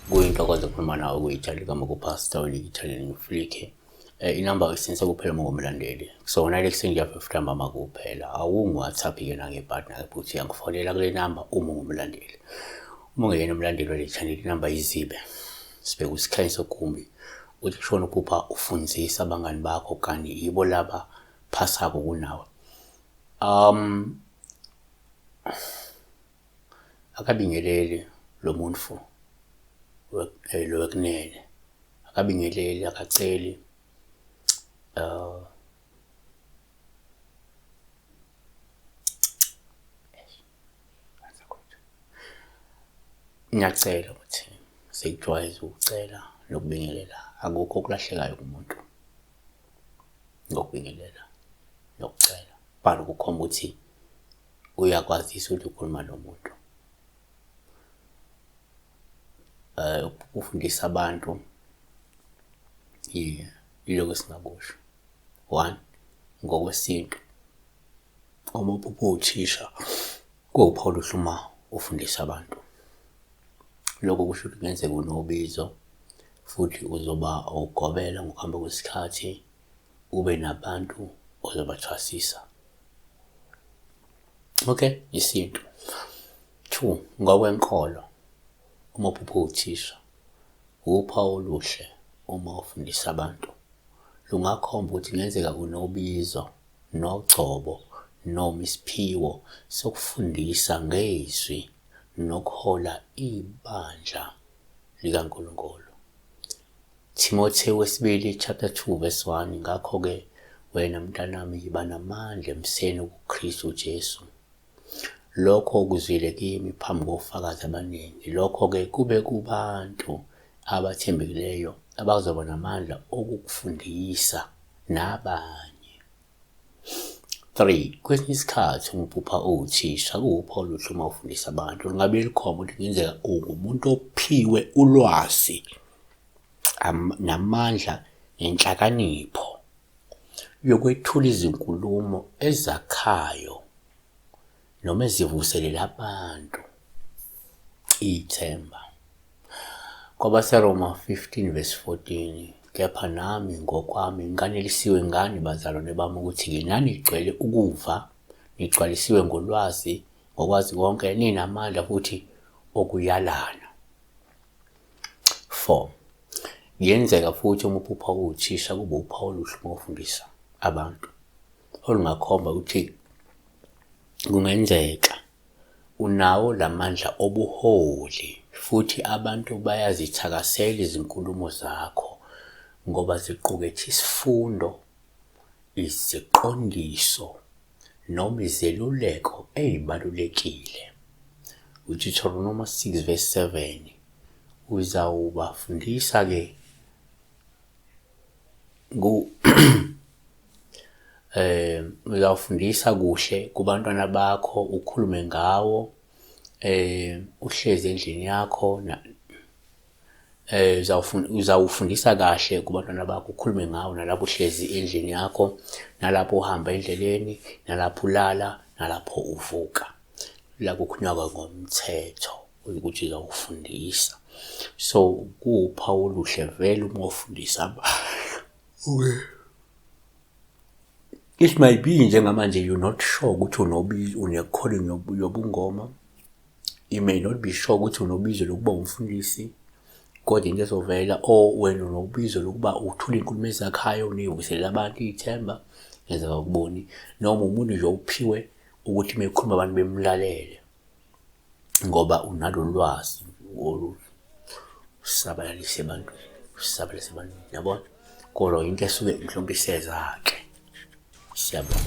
Kuyintokozo ukukhuluma nawe kuyithali kaMokupastor Italian Ngiflike. Inamba uyisense kuphela uma ungumlandeli. Kusona le kuseni kuya ntambama kuphela. Awungu-WhatsApp-ke nangebhadi futhi uyangifonela kule namba uma ungumlandeli. Uma ungeyena umlandeli wale channel inamba izibe. Sibheke uSikhanyiso Gumbi uthi kushona uphupha ufundisa abangani bakho kanti yibo laba phasako kunawe. Akabingeleli lo muntu lo wekunene, akabingeleli, akaceli. Ngiyacela ukuthi sikujwayeze ukucela nokubingelela, akukho okulahlekayo kumuntu ngokubingelela nokucela, but kukhomba ukuthi uyakwazisa ukuthi ukhuluma nomuntu. Ukufundisa abantu yiloko esingakusho. One, ngokwesintu uma uphupha uwuthisha kuwuphawu oluhle uma ufundisa abantu. Lokho kusho ukuthi kungenzeka unobizo futhi uzoba ugobela ngokuhamba kwesikhathi ube nabantu ozobathwasisa. Okay, isintu. Two, ngokwenkolo uma uphupha uwuthisha uphawu oluhle uma ufundisa abantu. Lungakhomba ukuthi kungenzeka unobizo nogcobo noma isiphiwo sokufundisa ngezwi nokuhola ibandla likaNkulunkulu. Timotheo wesibili chapter 2 verse 1, ngakho-ke wena mntanami yiba namandla emseni kuKristu Jesu. Lokho okuzwile kimi phambi kofakazi abaningi, lokho-ke kube kubantu abathembekileyo abazoba namandla okukufundisa nabanye. 3, kwesinye isikhathi uma uphupha uwuthisha kuwuphawu oluhle uma ufundisa abantu. Lungabe likhomba ukuthi kungenzeka ungumuntu ophiwe ulwazi namandla nenhlakanipho yokwethula izinkulumo ezakhayo noma ezivuselela abantu ithemba. KwabaseRoma 15 verse 14, kepha nami ngokwami nganelisiwe ngani bazalwane bami ukuthi-ke nanigcwele ukuva, nigcwalisiwe ngolwazi, ngokwazi konke, ninamandla futhi okuyalana. 4, kuyenzeka futhi uma uphupha uwuthisha kube uphawu oluhle uma ufundisa abantu, olungakhomba ukuthi kungenzeka unawo lamandla obuholi futhi abantu bayazithakasela izinkulumo zakho ngoba ziqukethe isifundo, iziqondiso noma izeluleko ey'balulekile. UDeuteronomy 6 verse 7, uzawubafundisa-ke uzawufundisa kuhle kubantwana bakho, ukhulume ngawo, uhlezi endlini yakho, uzawufundisa kahle kubantwana bakho, ukhulume ngawo nalapho uhlezi endlini yakho, nalapho uhamba endleleni, nalapho ulala, nalapho uvuka. La kukhulunywa ngomthetho ukuthi uzawufundisa. So kuwuphawu oluhle vele uma ufundisa. Okay. It might be njengamanje you're not sure ukuthi unobizo, une-calling yobungoma. You may not be sure ukuthi unobizo lokuba umfundisi, kodwa into ezovela or wena unobizo lokuba uthule inkulumo ezakhayo nivuselele abantu ithemba, ngenzeka ukuboni, noma umuntu nje uphiwe ukuthi uma ekhuluma abantu bemlalele ngoba unalolu lwazi olusabalalise ebantwini, usabalalise ebantwini, yabona? Kodwa into esuke mhlawumbe iseza-ke. Siyabonga.